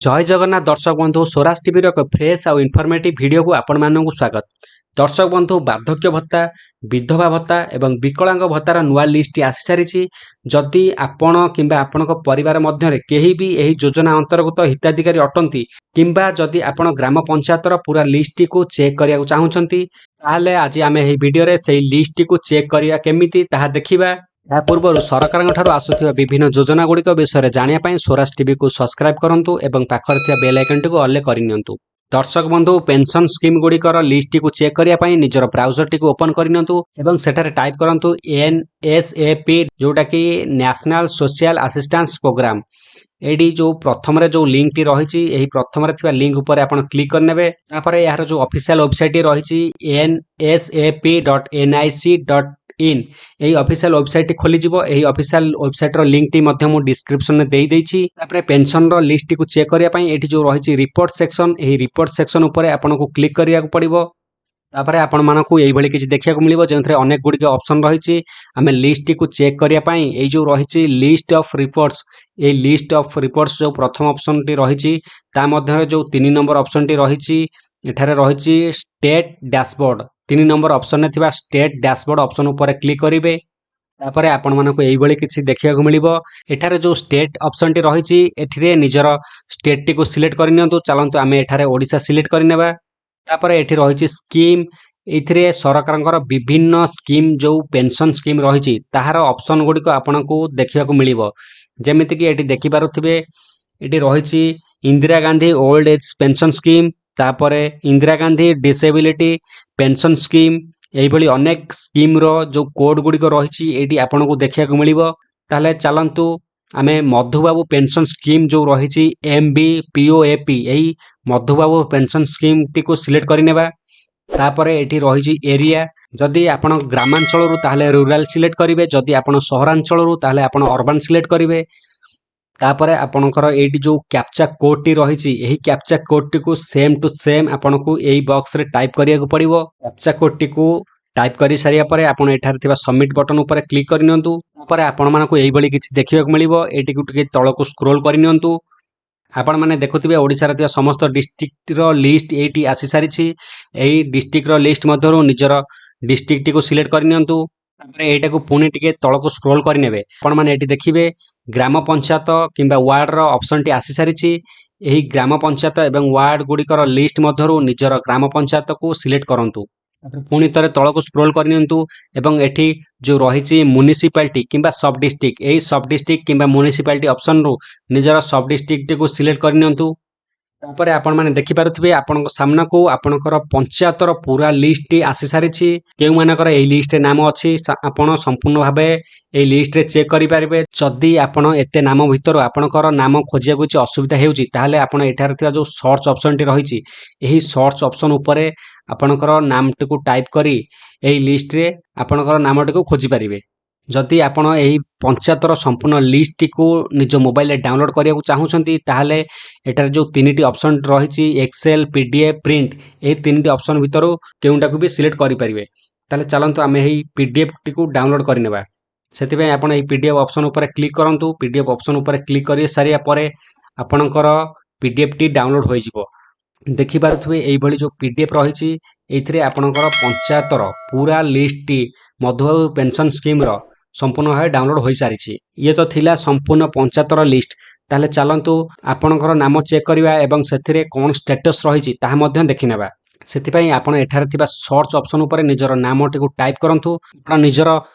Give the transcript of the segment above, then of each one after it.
ଜୟ ଜଗନ୍ନାଥ ଦର୍ଶକ ବନ୍ଧୁ, ସ୍ୱରାଜ ଟିଭିର ଏକ ଫ୍ରେଶ୍ ଆଉ ଇନଫର୍ମେଟିଭ୍ ଭିଡ଼ିଓକୁ ଆପଣମାନଙ୍କୁ ସ୍ୱାଗତ। ଦର୍ଶକ ବନ୍ଧୁ, ବାର୍ଦ୍ଧକ୍ୟ ଭତ୍ତା, ବିଧବା ଭତ୍ତା ଏବଂ ବିକଳାଙ୍ଗ ଭତ୍ତାର ନୂଆ ଲିଷ୍ଟଟି ଆସିସାରିଛି। ଯଦି ଆପଣ କିମ୍ବା ଆପଣଙ୍କ ପରିବାର ମଧ୍ୟରେ କେହି ବି ଏହି ଯୋଜନା ଅନ୍ତର୍ଗତ ହିତାଧିକାରୀ ଅଟନ୍ତି କିମ୍ବା ଯଦି ଆପଣ ଗ୍ରାମ ପଞ୍ଚାୟତର ପୁରା ଲିଷ୍ଟଟିକୁ ଚେକ୍ କରିବାକୁ ଚାହୁଁଛନ୍ତି, ତାହେଲେ ଆଜି ଆମେ ଏହି ଭିଡ଼ିଓରେ ସେଇ ଲିଷ୍ଟଟିକୁ ଚେକ୍ କରିବା କେମିତି ତାହା ଦେଖିବା। ଏହା ପୂର୍ବରୁ ସରକାରଙ୍କ ଠାରୁ ଆସୁଥିବା ବିଭିନ୍ନ ଯୋଜନା ଗୁଡ଼ିକ ବିଷୟରେ ଜାଣିବା ପାଇଁ ସ୍ୱରାଜ ଟିଭିକୁ ସବସ୍କ୍ରାଇବ୍ କରନ୍ତୁ ଏବଂ ପାଖରେ ଥିବା ବେଲ୍ ଆଇକନ୍ଟିକୁ ଅଲ୍ କରିନିଅନ୍ତୁ। ଦର୍ଶକ ବନ୍ଧୁ, ପେନସନ୍ ସ୍କିମ୍ ଗୁଡ଼ିକର ଲିଷ୍ଟଟିକୁ ଚେକ୍ କରିବା ପାଇଁ ନିଜର ବ୍ରାଉଜରଟିକୁ ଓପନ୍ କରିନିଅନ୍ତୁ ଏବଂ ସେଠାରେ ଟାଇପ୍ କରନ୍ତୁ ଏନ୍ଏସ୍ଏପି, ଯେଉଁଟାକି ନ୍ୟାସନାଲ ସୋସିଆଲ ଆସିଷ୍ଟାନ୍ସ ପ୍ରୋଗ୍ରାମ। ଏଇଠି ଯେଉଁ ପ୍ରଥମରେ ଯେଉଁ ଲିଙ୍କଟି ରହିଛି, ଏହି ପ୍ରଥମରେ ଥିବା ଲିଙ୍କ ଉପରେ ଆପଣ କ୍ଲିକ୍ କରିନେବେ। ତାପରେ ଏହାର ଯେଉଁ ଅଫିସିଆଲ ୱେବସାଇଟ୍ ରହିଛି, nsap.nic.in, ଏହି ଅଫିସିଆଲ ୱେବସାଇଟ୍ଟି ଖୋଲିଯିବ। ଏହି ଅଫିସିଆଲ ୱେବସାଇଟ୍ର ଲିଙ୍କଟି ମଧ୍ୟ ମୁଁ ଡିସ୍କ୍ରିପ୍ସନରେ ଦେଇଦେଇଛି। ତାପରେ ପେନସନର ଲିଷ୍ଟଟିକୁ ଚେକ୍ କରିବା ପାଇଁ ଏଠି ଯେଉଁ ରହିଛି ରିପୋର୍ଟ ସେକ୍ସନ, ଏହି ରିପୋର୍ଟ ସେକ୍ସନ ଉପରେ ଆପଣଙ୍କୁ କ୍ଲିକ୍ କରିବାକୁ ପଡ଼ିବ। ତାପରେ ଆପଣମାନଙ୍କୁ ଏଇଭଳି କିଛି ଦେଖିବାକୁ ମିଳିବ, ଯେଉଁଥିରେ ଅନେକ ଗୁଡ଼ିକ ଅପସନ୍ ରହିଛି। ଆମେ ଲିଷ୍ଟଟିକୁ ଚେକ୍ କରିବା ପାଇଁ ଏଇ ଯେଉଁ ରହିଛି ଲିଷ୍ଟ ଅଫ୍ ରିପୋର୍ଟସ୍, ଏଇ ଲିଷ୍ଟ ଅଫ୍ ରିପୋର୍ଟସ୍ ଯେଉଁ ପ୍ରଥମ ଅପସନ୍ଟି ରହିଛି, ତା ମଧ୍ୟରେ ଯେଉଁ 3 ନମ୍ବର ଅପସନ୍ଟି ରହିଛି, ଏଠାରେ ରହିଛି ଷ୍ଟେଟ୍ ଡ୍ୟାସବୋର୍ଡ। 3 ନମ୍ବର ଅପସନ୍ରେ ଥିବା ଷ୍ଟେଟ୍ ଡ୍ୟାସବୋର୍ଡ ଅପସନ୍ ଉପରେ କ୍ଲିକ୍ କରିବେ। ତାପରେ ଆପଣମାନଙ୍କୁ ଏଇଭଳି କିଛି ଦେଖିବାକୁ ମିଳିବ। ଏଠାରେ ଯେଉଁ ଷ୍ଟେଟ୍ ଅପସନ୍ଟି ରହିଛି, ଏଥିରେ ନିଜର ଷ୍ଟେଟ୍ଟିକୁ ସିଲେକ୍ଟ କରିନିଅନ୍ତୁ। ଚାଲନ୍ତୁ, ଆମେ ଏଠାରେ ଓଡ଼ିଶା ସିଲେକ୍ଟ କରିନେବା। ତାପରେ ଏଠି ରହିଛି ସ୍କିମ୍। ଏଇଥିରେ ସରକାରଙ୍କର ବିଭିନ୍ନ ସ୍କିମ୍, ଯେଉଁ ପେନସନ୍ ସ୍କିମ୍ ରହିଛି, ତାହାର ଅପସନ୍ ଗୁଡ଼ିକ ଆପଣଙ୍କୁ ଦେଖିବାକୁ ମିଳିବ। ଯେମିତିକି ଏଠି ଦେଖିପାରୁଥିବେ, ଏଠି ରହିଛି Indira Gandhi old age pension scheme, ତାପରେ ଇନ୍ଦିରା ଗାନ୍ଧୀ ଡିସେବିଲିଟି ପେନସନ୍ ସ୍କିମ୍। ଏଇଭଳି ଅନେକ ସ୍କିମ୍ର ଯେଉଁ କୋଡ୍ ଗୁଡ଼ିକ ରହିଛି, ଏଇଠି ଆପଣଙ୍କୁ ଦେଖିବାକୁ ମିଳିବ। ତାହେଲେ ଚାଲନ୍ତୁ, ଆମେ ମଧୁବାବୁ ପେନସନ୍ ସ୍କିମ୍ ଯେଉଁ ରହିଛି, ଏମ୍ବିପିଓଏପି, ଏହି ମଧୁବାବୁ ପେନସନ୍ ସ୍କିମ୍ଟିକୁ ସିଲେକ୍ଟ କରିନେବା। ତାପରେ ଏଠି ରହିଛି ଏରିଆ। ଯଦି ଆପଣ ଗ୍ରାମାଞ୍ଚଳରୁ, ତାହେଲେ ରୁରାଲ ସିଲେକ୍ଟ କରିବେ। ଯଦି ଆପଣ ସହରାଞ୍ଚଳରୁ, ତାହେଲେ ଆପଣ ଅର୍ବାନ ସିଲେକ୍ଟ କରିବେ। ତାପରେ ଆପଣଙ୍କର ଏଇଠି ଯେଉଁ କ୍ୟାପଚା କୋଡ୍ଟି ରହିଛି, ଏହି କ୍ୟାପଚା କୋଡ୍ଟିକୁ ସେମ୍ ଟୁ ସେମ୍ ଆପଣଙ୍କୁ ଏଇ ବକ୍ସରେ ଟାଇପ୍ କରିବାକୁ ପଡ଼ିବ। କ୍ୟାପଚା କୋଡ୍ଟିକୁ ଟାଇପ୍ କରିସାରିବା ପରେ ଆପଣ ଏଠାରେ ଥିବା ସବମିଟ୍ ବଟନ୍ ଉପରେ କ୍ଲିକ୍ କରିନିଅନ୍ତୁ। ତାପରେ ଆପଣମାନଙ୍କୁ ଏଇଭଳି କିଛି ଦେଖିବାକୁ ମିଳିବ। ଏଇଟିକୁ ଟିକେ ତଳକୁ ସ୍କ୍ରୋଲ୍ କରିନିଅନ୍ତୁ। ଆପଣମାନେ ଦେଖୁଥିବେ, ଓଡ଼ିଶାରେ ଥିବା ସମସ୍ତ ଡିଷ୍ଟ୍ରିକ୍ଟର ଲିଷ୍ଟ ଏଇଠି ଆସିସାରିଛି। ଏହି ଡିଷ୍ଟ୍ରିକ୍ଟର ଲିଷ୍ଟ ମଧ୍ୟରୁ ନିଜର ଡିଷ୍ଟ୍ରିକ୍ଟଟିକୁ ସିଲେକ୍ଟ କରିନିଅନ୍ତୁ। ତାପରେ ଏଇଟାକୁ ପୁଣି ଟିକେ ତଳକୁ ସ୍କ୍ରୋଲ୍ କରିନେବେ। ଆପଣମାନେ ଏଠି ଦେଖିବେ, ଗ୍ରାମ ପଞ୍ଚାୟତ କିମ୍ବା ୱାର୍ଡର ଅପସନ୍ଟି ଆସିସାରିଛି। ଏହି ଗ୍ରାମ ପଞ୍ଚାୟତ ଏବଂ ୱାର୍ଡ ଗୁଡ଼ିକର ଲିଷ୍ଟ ମଧ୍ୟରୁ ନିଜର ଗ୍ରାମ ପଞ୍ଚାୟତକୁ ସିଲେକ୍ଟ କରନ୍ତୁ। ତାପରେ ପୁଣି ଥରେ ତଳକୁ ସ୍କ୍ରୋଲ୍ କରିନିଅନ୍ତୁ ଏବଂ ଏଠି ଯେଉଁ ରହିଛି ମ୍ୟୁନିସିପାଲିଟି କିମ୍ବା ସବ୍ ଡିଷ୍ଟ୍ରିକ୍ଟ, ଏହି ସବ୍ ଡିଷ୍ଟ୍ରିକ୍ଟ କିମ୍ବା ମ୍ୟୁନିସିପାଲିଟି ଅପସନ୍ରୁ ନିଜର ସବ୍ ଡିଷ୍ଟ୍ରିକ୍ଟଟିକୁ ସିଲେକ୍ଟ କରିନିଅନ୍ତୁ। ତାପରେ ଆପଣମାନେ ଦେଖିପାରୁଥିବେ, ଆପଣଙ୍କ ସାମ୍ନାକୁ ଆପଣଙ୍କର ପଞ୍ଚାୟତର ପୁରା ଲିଷ୍ଟଟି ଆସିସାରିଛି। କେଉଁମାନଙ୍କର ଏହି ଲିଷ୍ଟରେ ନାମ ଅଛି, ଆପଣ ସମ୍ପୂର୍ଣ୍ଣ ଭାବେ ଏହି ଲିଷ୍ଟରେ ଚେକ୍ କରିପାରିବେ। ଯଦି ଆପଣ ଏତେ ନାମ ଭିତରୁ ଆପଣଙ୍କର ନାମ ଖୋଜିବାକୁ କିଛି ଅସୁବିଧା ହେଉଛି, ତାହେଲେ ଆପଣ ଏଠାରେ ଥିବା ଯେଉଁ ସର୍ଚ୍ଚ ଅପସନ୍ଟି ରହିଛି, ଏହି ସର୍ଚ୍ଚ ଅପସନ୍ ଉପରେ ଆପଣଙ୍କର ନାମଟିକୁ ଟାଇପ୍ କରି ଏହି ଲିଷ୍ଟରେ ଆପଣଙ୍କର ନାମଟିକୁ ଖୋଜିପାରିବେ। ଯଦି ଆପଣ ଏହି ପଞ୍ଚାୟତର ସମ୍ପୂର୍ଣ୍ଣ ଲିଷ୍ଟଟିକୁ ନିଜ ମୋବାଇଲରେ ଡାଉନଲୋଡ୍ କରିବାକୁ ଚାହୁଁଛନ୍ତି, ତାହେଲେ ଏଠାରେ ଯେଉଁ ତିନିଟି ଅପସନ୍ ରହିଛି, ଏକ୍ସେଲ୍, ପିଡିଏଫ୍, ପ୍ରିଣ୍ଟ, ଏହି ତିନିଟି ଅପସନ୍ ଭିତରୁ କେଉଁଟାକୁ ବି ସିଲେକ୍ଟ କରିପାରିବେ। ତାହେଲେ ଚାଲନ୍ତୁ, ଆମେ ଏହି ପିଡିଏଫ୍ଟିକୁ ଡାଉନଲୋଡ୍ କରିନେବା। ସେଥିପାଇଁ ଆପଣ ଏହି ପିଡିଏଫ୍ ଅପସନ୍ ଉପରେ କ୍ଲିକ୍ କରନ୍ତୁ। ପିଡିଏଫ୍ ଅପସନ୍ ଉପରେ କ୍ଲିକ୍ କରି ସାରିବା ପରେ ଆପଣଙ୍କର ପିଡିଏଫ୍ଟି ଡାଉନଲୋଡ୍ ହୋଇଯିବ। ଦେଖିପାରୁଥିବେ, ଏଇଭଳି ଯେଉଁ ପିଡିଏଫ୍ ରହିଛି, ଏଇଥିରେ ଆପଣଙ୍କର ପଞ୍ଚାୟତର ପୁରା ଲିଷ୍ଟଟି ମଧୁବାବୁ ପେନସନ୍ ସ୍କିମ୍ର ସମ୍ପୂର୍ଣ୍ଣ ଭାବେ ଡାଉନଲୋଡ୍ ହୋଇସାରିଛି। ଇଏ ତ ଥିଲା ସମ୍ପୂର୍ଣ୍ଣ ପଞ୍ଚାୟତର ଲିଷ୍ଟ। ତାହେଲେ ଚାଲନ୍ତୁ, ଆପଣଙ୍କର ନାମ ଚେକ୍ କରିବା ଏବଂ ସେଥିରେ କ'ଣ ଷ୍ଟାଟସ୍ ରହିଛି ତାହା ମଧ୍ୟ ଦେଖିନେବା। ସେଥିପାଇଁ ଆପଣ ଏଠାରେ ଥିବା ସର୍ଚ୍ଚ ଅପସନ୍ ଉପରେ ନିଜର ନାମଟିକୁ ଟାଇପ୍ କରନ୍ତୁ। ଆପଣ ନିଜର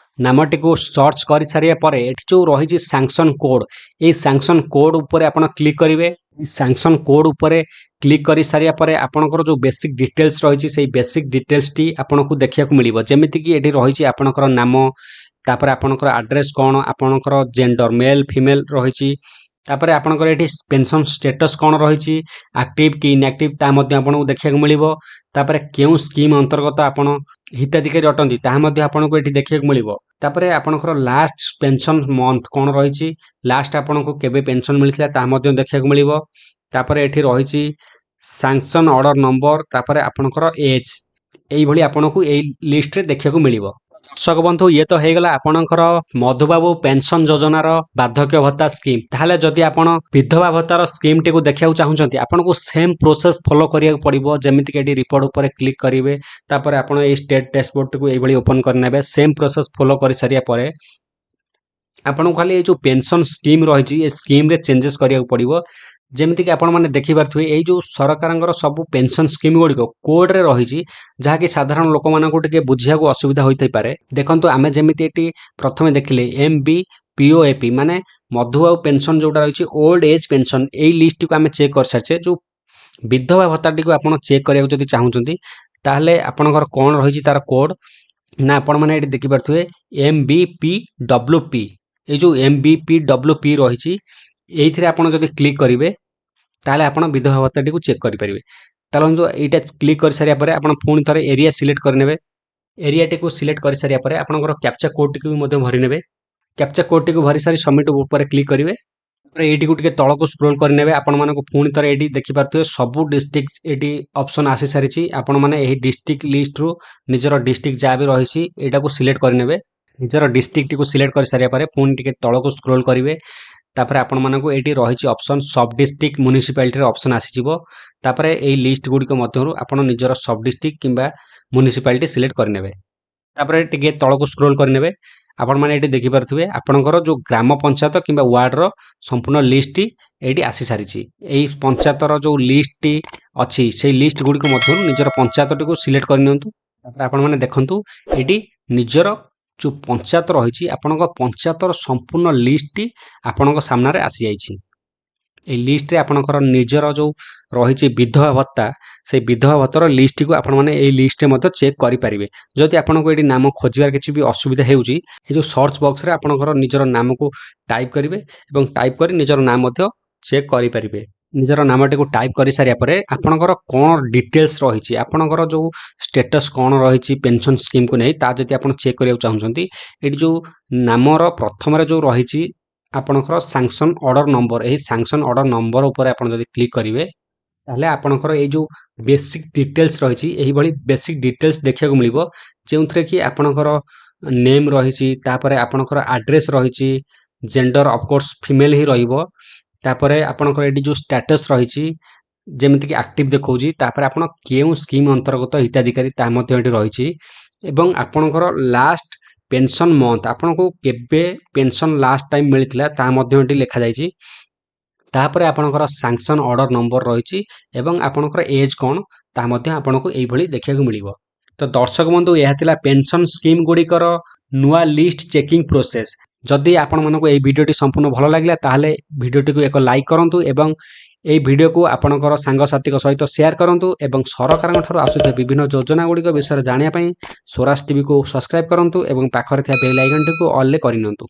ନାମଟିକୁ ସର୍ଚ୍ଚ କରିସାରିବା ପରେ ଏଠି ଯେଉଁ ରହିଛି ସାଙ୍କସନ୍ କୋଡ୍, ଏଇ ସାଙ୍କସନ୍ କୋଡ୍ ଉପରେ ଆପଣ କ୍ଲିକ୍ କରିବେ। ସାଙ୍କସନ୍ କୋଡ୍ ଉପରେ କ୍ଲିକ୍ କରିସାରିବା ପରେ ଆପଣଙ୍କର ଯେଉଁ ବେସିକ୍ ଡିଟେଲ୍ସ ରହିଛି, ସେଇ ବେସିକ୍ ଡିଟେଲ୍ସଟି ଆପଣଙ୍କୁ ଦେଖିବାକୁ ମିଳିବ। ଯେମିତିକି ଏଠି ରହିଛି ଆପଣଙ୍କର ନାମ, ତାପରେ ଆପଣଙ୍କର ଆଡ୍ରେସ୍ କ'ଣ, ଆପଣଙ୍କର ଜେଣ୍ଡର ମେଲ୍ ଫିମେଲ୍ ରହିଛି। ତାପରେ ଆପଣଙ୍କର ଏଠି ପେନସନ୍ ଷ୍ଟେଟସ୍ କ'ଣ ରହିଛି, ଆକ୍ଟିଭ୍ କି ଇନ୍ଆକ୍ଟିଭ୍, ତାହା ମଧ୍ୟ ଆପଣଙ୍କୁ ଦେଖିବାକୁ ମିଳିବ। ତାପରେ କେଉଁ ସ୍କିମ୍ ଅନ୍ତର୍ଗତ ଆପଣ ହିତାଧିକାରୀ ଅଟନ୍ତି, ତାହା ମଧ୍ୟ ଆପଣଙ୍କୁ ଏଠି ଦେଖିବାକୁ ମିଳିବ। ତାପରେ ଆପଣଙ୍କର ଲାଷ୍ଟ ପେନସନ୍ ମନ୍ଥ କ'ଣ ରହିଛି, ଲାଷ୍ଟ ଆପଣଙ୍କୁ କେବେ ପେନସନ୍ ମିଳିଥିଲା, ତାହା ମଧ୍ୟ ଦେଖିବାକୁ ମିଳିବ। ତାପରେ ଏଠି ରହିଛି ସାଙ୍କସନ୍ ଅର୍ଡ଼ର ନମ୍ବର, ତାପରେ ଆପଣଙ୍କର ଏଜ୍। ଏଇଭଳି ଆପଣଙ୍କୁ ଏଇ ଲିଷ୍ଟରେ ଦେଖିବାକୁ ମିଳିବ। ଦର୍ଶକ ବନ୍ଧୁ, ଇଏ ତ ହେଇଗଲା ଆପଣଙ୍କର ମଧୁବାବୁ ପେନସନ ଯୋଜନାର ବାର୍ଦ୍ଧକ୍ୟ ଭତ୍ତା ସ୍କିମ୍। ତାହେଲେ ଯଦି ଆପଣ ବିଧବା ଭତ୍ତାର ସ୍କିମ୍ଟିକୁ ଦେଖିବାକୁ ଚାହୁଁଛନ୍ତି, ଆପଣଙ୍କୁ ସେମ୍ ପ୍ରୋସେସ୍ ଫଲୋ କରିବାକୁ ପଡ଼ିବ। ଯେମିତିକି ଏଠି ରିପୋର୍ଟ ଉପରେ କ୍ଲିକ୍ କରିବେ, ତାପରେ ଆପଣ ଏଇ ଷ୍ଟେଟ୍ ଡ୍ୟାସବୋର୍ଡଟିକୁ ଏଇଭଳି ଓପନ୍ କରିନେବେ। ସେମ୍ ପ୍ରୋସେସ୍ ଫଲୋ କରିସାରିବା ପରେ ଆପଣଙ୍କୁ ଖାଲି ଏଇ ଯେଉଁ ପେନସନ ସ୍କିମ୍ ରହିଛି, ଏ ସ୍କିମ୍ରେ ଚେଞ୍ଜେସ୍ କରିବାକୁ ପଡ଼ିବ। ଯେମିତିକି ଆପଣମାନେ ଦେଖିପାରୁଥିବେ, ଏଇ ଯେଉଁ ସରକାରଙ୍କର ସବୁ ପେନସନ ସ୍କିମ୍ ଗୁଡ଼ିକ କୋଡ଼ରେ ରହିଛି, ଯାହାକି ସାଧାରଣ ଲୋକମାନଙ୍କୁ ଟିକେ ବୁଝିବାକୁ ଅସୁବିଧା ହୋଇଥାଇପାରେ। ଦେଖନ୍ତୁ, ଆମେ ଯେମିତି ଏଠି ପ୍ରଥମେ ଦେଖିଲେ ଏମ୍ ବି ପିଓଏପି, ମାନେ ମଧୁବାବୁ ପେନସନ ଯେଉଁଟା ରହିଛି, ଓଲ୍ଡ ଏଜ୍ ପେନସନ, ଏଇ ଲିଷ୍ଟଟିକୁ ଆମେ ଚେକ୍ କରିସାରିଛେ। ଯେଉଁ ବିଧବା ଭତ୍ତାଟିକୁ ଆପଣ ଚେକ୍ କରିବାକୁ ଯଦି ଚାହୁଁଛନ୍ତି, ତାହେଲେ ଆପଣଙ୍କର କ'ଣ ରହିଛି ତାର କୋଡ଼ ନା, ଆପଣମାନେ ଏଠି ଦେଖିପାରୁଥିବେ M B P W P. ଏଇ ଯେଉଁ M B P W P ରହିଛି, ଏଇଥିରେ ଆପଣ ଯଦି କ୍ଲିକ୍ କରିବେ, ତାହେଲେ ଆପଣ ବିଧବା ଭତ୍ତାଟିକୁ ଚେକ୍ କରିପାରିବେ। ତାହେଲେ ଏଇଟା କ୍ଲିକ୍ କରିସାରିବା ପରେ ଆପଣ ପୁଣି ଥରେ ଏରିଆ ସିଲେକ୍ଟ କରିନେବେ। ଏରିଆଟିକୁ ସିଲେକ୍ଟ କରିସାରିବା ପରେ ଆପଣଙ୍କର କ୍ୟାପଚା କୋଡ଼ଟିକୁ ବି ମଧ୍ୟ ଭରିନେବେ। କ୍ୟାପଚା କୋଡ଼ଟିକୁ ଭରି ସାରି ସବମିଟ୍ ଉପରେ କ୍ଲିକ୍ କରିବେ। ତାପରେ ଏଇଟିକୁ ଟିକେ ତଳକୁ ସ୍କ୍ରୋଲ୍ କରିନେବେ। ଆପଣମାନଙ୍କୁ ପୁଣି ଥରେ ଏଇଠି ଦେଖିପାରୁଥିବେ, ସବୁ ଡିଷ୍ଟ୍ରିକ୍ଟ ଏଇଠି ଅପସନ୍ ଆସିସାରିଛି। ଆପଣମାନେ ଏହି ଡିଷ୍ଟ୍ରିକ୍ଟ ଲିଷ୍ଟରୁ ନିଜର ଡିଷ୍ଟ୍ରିକ୍ଟ ଯାହା ବି ରହିଛି, ଏଇଟାକୁ ସିଲେକ୍ଟ କରିନେବେ। ନିଜର ଡିଷ୍ଟ୍ରିକ୍ଟଟିକୁ ସିଲେକ୍ଟ କରିସାରିବା ପରେ ପୁଣି ଟିକେ ତଳକୁ ସ୍କ୍ରୋଲ୍ କରିବେ। ତାପରେ ଆପଣମାନଙ୍କୁ ଏଇଠି ରହିଛି ଅପସନ୍, ସବ୍ ଡିଷ୍ଟ୍ରିକ୍ଟ ମ୍ୟୁନିସିପାଲିଟିର ଅପସନ୍ ଆସିଯିବ। ତାପରେ ଏଇ ଲିଷ୍ଟ ଗୁଡ଼ିକ ମଧ୍ୟରୁ ଆପଣ ନିଜର ସବ୍ ଡିଷ୍ଟ୍ରିକ୍ଟ କିମ୍ବା ମ୍ୟୁନିସିପାଲିଟି ସିଲେକ୍ଟ କରିନେବେ। ତାପରେ ଟିକେ ତଳକୁ ସ୍କ୍ରୋଲ୍ କରିନେବେ। ଆପଣମାନେ ଏଇଠି ଦେଖିପାରୁଥିବେ, ଆପଣଙ୍କର ଯେଉଁ ଗ୍ରାମ ପଞ୍ଚାୟତ କିମ୍ବା ୱାର୍ଡ଼ର ସମ୍ପୂର୍ଣ୍ଣ ଲିଷ୍ଟଟି ଏଇଠି ଆସିସାରିଛି। ଏଇ ପଞ୍ଚାୟତର ଯେଉଁ ଲିଷ୍ଟଟି ଅଛି, ସେଇ ଲିଷ୍ଟ ଗୁଡ଼ିକ ମଧ୍ୟରୁ ନିଜର ପଞ୍ଚାୟତଟିକୁ ସିଲେକ୍ଟ କରିନିଅନ୍ତୁ। ତାପରେ ଆପଣମାନେ ଦେଖନ୍ତୁ, ଏଇଠି ନିଜର ଯେଉଁ ପଞ୍ଚାୟତ ରହିଛି, ଆପଣଙ୍କ ପଞ୍ଚାୟତର ସମ୍ପୂର୍ଣ୍ଣ ଲିଷ୍ଟଟି ଆପଣଙ୍କ ସାମ୍ନାରେ ଆସିଯାଇଛି। ଏଇ ଲିଷ୍ଟରେ ଆପଣଙ୍କର ନିଜର ଯେଉଁ ରହିଛି ବିଧବା ଭତ୍ତା, ସେଇ ବିଧବା ଭତ୍ତାର ଲିଷ୍ଟଟିକୁ ଆପଣମାନେ ଏଇ ଲିଷ୍ଟରେ ମଧ୍ୟ ଚେକ୍ କରିପାରିବେ। ଯଦି ଆପଣଙ୍କୁ ଏଇଠି ନାମ ଖୋଜିବାର କିଛି ବି ଅସୁବିଧା ହେଉଛି, ଏ ଯେଉଁ ସର୍ଚ୍ଚ ବକ୍ସରେ ଆପଣଙ୍କର ନିଜର ନାମକୁ ଟାଇପ୍ କରିବେ ଏବଂ ଟାଇପ୍ କରି ନିଜର ନାମ ମଧ୍ୟ ଚେକ୍ କରିପାରିବେ। ନିଜର ନାମଟିକୁ ଟାଇପ୍ କରିସାରିବା ପରେ ଆପଣଙ୍କର କ'ଣ ଡିଟେଲ୍ସ ରହିଛି, ଆପଣଙ୍କର ଯେଉଁ ଷ୍ଟେଟସ୍ କ'ଣ ରହିଛି ପେନସନ୍ ସ୍କିମ୍କୁ ନେଇ, ତା ଯଦି ଆପଣ ଚେକ୍ କରିବାକୁ ଚାହୁଁଛନ୍ତି, ଏଇଠି ଯେଉଁ ନାମର ପ୍ରଥମରେ ଯେଉଁ ରହିଛି ଆପଣଙ୍କର ସାଙ୍କସନ୍ ଅର୍ଡ଼ର ନମ୍ବର, ଏହି ସାଙ୍କସନ୍ ଅର୍ଡ଼ର ନମ୍ବର ଉପରେ ଆପଣ ଯଦି କ୍ଲିକ୍ କରିବେ, ତାହେଲେ ଆପଣଙ୍କର ଏଇ ଯେଉଁ ବେସିକ୍ ଡିଟେଲ୍ସ ରହିଛି, ଏହିଭଳି ବେସିକ୍ ଡିଟେଲ୍ସ ଦେଖିବାକୁ ମିଳିବ, ଯେଉଁଥିରେ କି ଆପଣଙ୍କର ନେମ୍ ରହିଛି, ତାପରେ ଆପଣଙ୍କର ଆଡ୍ରେସ୍ ରହିଛି, ଜେଣ୍ଡର ଅଫକୋର୍ସ ଫିମେଲ୍ ହିଁ ରହିବ। ତାପରେ ଆପଣଙ୍କର ଏଠି ଯେଉଁ ଷ୍ଟାଟସ୍ ରହିଛି, ଯେମିତିକି ଆକ୍ଟିଭ୍ ଦେଖାଉଛି। ତାପରେ ଆପଣ କେଉଁ ସ୍କିମ୍ ଅନ୍ତର୍ଗତ ହିତାଧିକାରୀ, ତାହା ମଧ୍ୟ ଏଠି ରହିଛି ଏବଂ ଆପଣଙ୍କର ଲାଷ୍ଟ ପେନସନ୍ ମନ୍ଥ, ଆପଣଙ୍କୁ କେବେ ପେନସନ୍ ଲାଷ୍ଟ ଟାଇମ୍ ମିଳିଥିଲା, ତାହା ମଧ୍ୟ ଏଠି ଲେଖାଯାଇଛି। ତାପରେ ଆପଣଙ୍କର ସାଙ୍କସନ୍ ଅର୍ଡ଼ର ନମ୍ବର ରହିଛି ଏବଂ ଆପଣଙ୍କର ଏଜ୍ କ'ଣ, ତାହା ମଧ୍ୟ ଆପଣଙ୍କୁ ଏଇଭଳି ଦେଖିବାକୁ ମିଳିବ। ତ ଦର୍ଶକ ବନ୍ଧୁ, ଏହା ଥିଲା ପେନସନ୍ ସ୍କିମ୍ ଗୁଡ଼ିକର ନୂଆ ଲିଷ୍ଟ ଚେକିଂ ପ୍ରୋସେସ୍। ଯଦି ଆପଣମାନଙ୍କୁ ଏହି ଭିଡ଼ିଓଟି ସମ୍ପୂର୍ଣ୍ଣ ଭଲ ଲାଗିଲା, ତାହେଲେ ଭିଡ଼ିଓଟିକୁ ଏକ ଲାଇକ୍ କରନ୍ତୁ ଏବଂ ଏହି ଭିଡ଼ିଓକୁ ଆପଣଙ୍କର ସାଙ୍ଗସାଥୀଙ୍କ ସହିତ ସେୟାର କରନ୍ତୁ ଏବଂ ସରକାରଙ୍କ ଠାରୁ ଆସୁଥିବା ବିଭିନ୍ନ ଯୋଜନା ଗୁଡ଼ିକ ବିଷୟରେ ଜାଣିବା ପାଇଁ ସ୍ୱରାଜ ଟିଭିକୁ ସବସ୍କ୍ରାଇବ୍ କରନ୍ତୁ ଏବଂ ପାଖରେ ଥିବା ବେଲ୍ ଆଇକନ୍ଟିକୁ ଅଲ୍ରେ କରିନିଅନ୍ତୁ।